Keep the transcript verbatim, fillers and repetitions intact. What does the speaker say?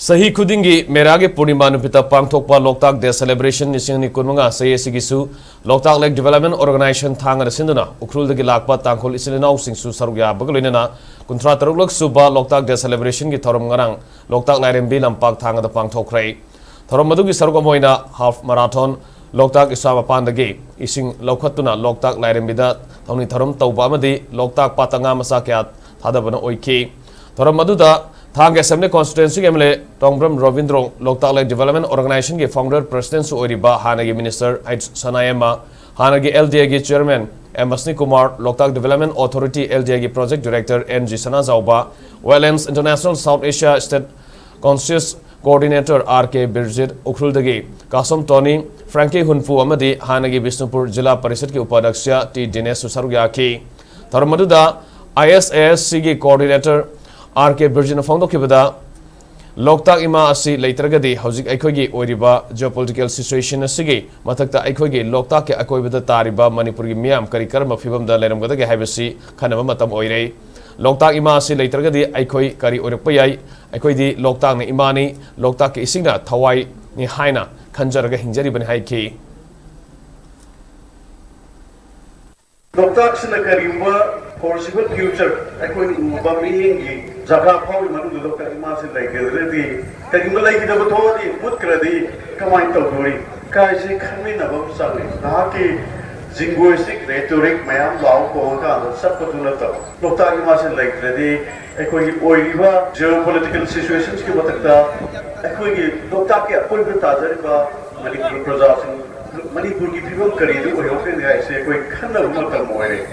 ꯆꯍꯤ ꯈꯨꯗꯤꯡꯒꯤ ꯃꯦꯔꯥꯒꯤ ꯄꯨꯔꯅꯤꯃꯥ ꯅꯨꯃꯤꯠꯇ ꯄꯥꯡꯊꯣꯛꯄ ꯂꯣꯛꯇꯥꯛ ꯗꯦ ꯁꯦꯂꯦꯕ꯭ꯔꯦꯁꯟ ꯂꯤꯁꯤꯡ ꯑꯅꯤ ꯀꯨꯟꯃꯉꯥ ꯆꯍꯤ ꯑꯁꯤꯒꯤꯁꯨ ꯂꯣꯛꯇꯥꯛ ꯂꯦꯛ ꯗꯤꯕꯦꯂꯞꯃꯦꯟ ꯑꯣꯔꯒꯅꯥꯏꯖꯦꯁꯟ ꯊꯥꯡꯒꯗ ꯁꯤꯟꯗꯨꯅ ꯎꯈ꯭ꯔꯨꯜꯗꯒꯤ ꯂꯥꯛꯄ ꯇꯥꯡꯈꯨꯜ ꯏꯆꯤꯜ ꯏꯅꯥꯎꯁꯤꯡꯁꯨ ꯁꯔꯨꯛ ꯌꯥꯕꯒ ꯂꯣꯏꯅꯅ ꯀꯨꯟꯊ꯭ꯔꯥ ꯇꯔꯨꯛꯂꯛ ꯁꯨꯕ ꯂꯣꯛꯇꯥꯛ ꯗꯦ ꯁꯦꯂꯦꯕ꯭ꯔꯦꯁꯟꯒꯤ ꯊꯧꯔꯝ ꯉꯔꯥꯡ ꯂꯣꯛꯇꯥꯛ ꯂꯥꯏꯔꯦꯝꯕꯤ ꯂꯝꯄꯥꯛ ꯊꯥꯡꯒꯗ ꯄꯥꯡꯊꯣꯛꯈ꯭ꯔꯦ꯫ ꯊꯧꯔꯝ ꯑꯗꯨꯒꯤ ꯁꯔꯨꯛ ꯑꯃ ꯑꯣꯏꯅ ꯍꯥꯐ ꯃꯔꯥꯊꯣꯟ, ꯂꯣꯛꯇꯥꯛ ꯏꯁꯥ ꯃꯄꯥꯟꯗꯒꯤ ꯏꯁꯤꯡ ꯂꯧꯈꯠꯇꯨꯅ ꯂꯣꯛꯇꯥꯛ ꯂꯥꯏꯔꯦꯝꯕꯤꯗ ꯊꯧꯅꯤ ꯊꯧꯔꯝ ꯇꯧꯕ ꯑꯃꯗꯤ ꯂꯣꯛꯇꯥꯛ ꯄꯥꯠꯇ ꯉꯥ ꯃꯆꯥ ꯀꯌꯥ ꯊꯥꯗꯕꯅ ꯑꯣꯏꯈꯤ꯫ ꯊꯧꯔꯝ ꯑꯗꯨꯗ ꯊꯥꯡꯒ ꯑꯦꯁꯦꯝꯕ꯭ꯂꯤ ꯀꯣꯟꯁꯇꯤꯇ꯭ꯋꯦꯟꯁꯤꯒꯤ M L A Tongbram Robindro, Loktak lake development ꯑꯣꯔꯒꯅꯥꯏꯖꯦꯁꯟꯒꯤ ꯐꯥꯎꯟꯗꯔ ꯄ꯭ꯔꯁꯤꯗꯦꯟꯠꯁꯨ ꯑꯣꯏꯔꯤꯕ ꯍꯥꯟꯅꯒꯤ ꯃꯤꯅꯤꯁꯇꯔ ꯑꯩꯆ ꯁꯅꯥꯌꯥꯏꯃ, ꯍꯥꯟꯅꯒꯤ ꯑꯦꯜ ꯗꯤ ꯑꯦꯒꯤ chairman M Asani Kumar, Loktak development authority, L D ꯑꯦꯒꯤ project director N G Sanajaoba, wetlands international south Asia state conscious coordinator R K Birjit, ꯎꯈ꯭ꯔꯨꯜꯗꯒꯤ ꯀꯥꯁꯝ ꯇꯣꯅꯤ, ꯐ꯭ꯔꯦꯡꯀꯤ ꯍꯨꯟꯐꯨ ꯑꯃꯗꯤ ꯍꯥꯟꯅꯒꯤ ꯕꯤꯁꯅꯨꯄꯨꯔ ꯖꯤꯂꯥ ꯄꯔꯤꯁꯠꯀꯤ ꯎꯄꯥꯙ꯭ꯌꯛꯁ ꯇꯤ ꯗꯤꯅꯦꯁꯁꯨ ꯁꯔꯨꯛ ꯌꯥꯈꯤ꯫ ꯊꯧꯔꯝ ꯑꯗꯨꯗ ꯑꯥꯏ ꯑꯦꯁ ꯑꯦ ꯑꯦꯁ ꯁꯤꯒꯤ ꯀꯣꯑꯣꯔꯗꯤꯅꯦꯇꯔ ꯑꯥꯔ ꯀꯦ ꯕꯤꯔꯖꯤꯠꯅ ꯐꯣꯡꯗꯣꯛꯈꯤꯕꯗ, ꯂꯣꯛꯇꯥꯛ ꯏꯃꯥ ꯑꯁꯤ ꯂꯩꯇ꯭ꯔꯒꯗꯤ ꯍꯧꯖꯤꯛ ꯑꯩꯈꯣꯏꯒꯤ ꯑꯣꯏꯔꯤꯕ ꯖꯤꯑꯣꯄꯣꯂꯤꯇꯤꯀꯦꯜ ꯁꯤꯆꯨꯋꯦꯁꯟ ꯑꯁꯤꯒꯤ ꯃꯊꯛꯇ ꯑꯩꯈꯣꯏꯒꯤ ꯂꯣꯛꯇꯥꯛꯀꯤ ꯑꯀꯣꯏꯕꯗ ꯇꯥꯔꯤꯕ ꯃꯅꯤꯄꯨꯔꯒꯤ ꯃꯤꯌꯥꯝ ꯀꯔꯤ ꯀꯔꯝꯕ ꯐꯤꯕꯝꯗ ꯂꯩꯔꯝꯒꯗꯒꯦ ꯍꯥꯏꯕꯁꯤ ꯈꯟꯅꯕ ꯃꯇꯝ ꯑꯣꯏꯔꯦ꯫ ꯂꯣꯛꯇꯥꯛ ꯏꯃꯥ ꯑꯁꯤ ꯂꯩꯇ꯭ꯔꯒꯗꯤ ꯑꯩꯈꯣꯏ ꯀꯔꯤ ꯑꯣꯏꯔꯛꯄ ꯌꯥꯏ? ꯑꯩꯈꯣꯏꯗꯤ ꯂꯣꯛꯇꯥꯛꯅ ꯏꯃꯥꯅꯤ, ꯂꯣꯛꯇꯥꯛꯀꯤ ꯏꯁꯤꯡꯅ ꯊꯋꯥꯏꯅꯤ ꯍꯥꯏꯅ ꯈꯟꯖꯔꯒ ꯍꯤꯡꯖꯔꯤꯕꯅꯤ ꯍꯥꯏꯈꯤ꯫ ꯂꯣꯛꯇꯥꯛꯁꯤꯅ ꯀꯔꯤꯒꯨꯝꯕ foreseeable future ꯑꯩꯈꯣꯏꯅ ꯎꯕ ꯃꯤꯠꯌꯦꯡꯒꯤ ꯖꯒꯥ ꯐꯥꯎꯒꯤ ꯃꯅꯨꯡꯗ ꯂꯣꯛꯇꯥꯛ ꯏꯃꯥꯁꯤ ꯂꯩꯈꯤꯗ꯭ꯔꯗꯤ, ꯀꯔꯤꯒꯨꯝꯕ ꯂꯩꯈꯤꯗꯕ ꯊꯣꯛꯑꯗꯤ, ꯃꯨꯠꯈ꯭ꯔꯗꯤ ꯀꯃꯥꯏꯅ ꯇꯧꯗꯣꯔꯤ ꯀꯥꯏꯁꯤ ꯈꯟꯃꯤꯟꯅꯕ ꯑꯃ ꯆꯪꯉꯤ꯫ ꯅꯍꯥꯛꯀꯤ jingoistic rhetoric ꯃꯌꯥꯝ ꯂꯥꯎ ꯈꯣꯡꯉꯀꯥꯟꯗ ꯆꯠꯄꯗꯨ ꯅꯠꯇꯕ, ꯂꯣꯛꯇꯥꯛ ꯏꯃꯥꯁꯤ ꯂꯩꯇ꯭ꯔꯗꯤ ꯑꯩꯈꯣꯏꯒꯤ ꯑꯣꯏꯔꯤꯕ geopolitical situationsꯀꯤ ꯃꯊꯛꯇ ꯑꯩꯈꯣꯏꯒꯤ ꯂꯣꯛꯇꯥꯛꯀꯤ ꯑꯀꯣꯏꯕꯗ ꯇꯥꯖꯔꯤꯕ ꯃꯅꯤꯄꯨꯔ ꯄ꯭ꯔꯖꯥꯁꯤꯡ, ꯃꯅꯤꯄꯨꯔꯒꯤ ꯐꯤꯕꯝ ꯀꯔꯤꯗ ꯑꯣꯏꯍꯧꯒꯅꯤ ꯍꯥꯏꯁꯦ ꯑꯩꯈꯣꯏ ꯈꯟꯅꯕ ꯃꯇꯝ ꯑꯣꯏꯔꯦ꯫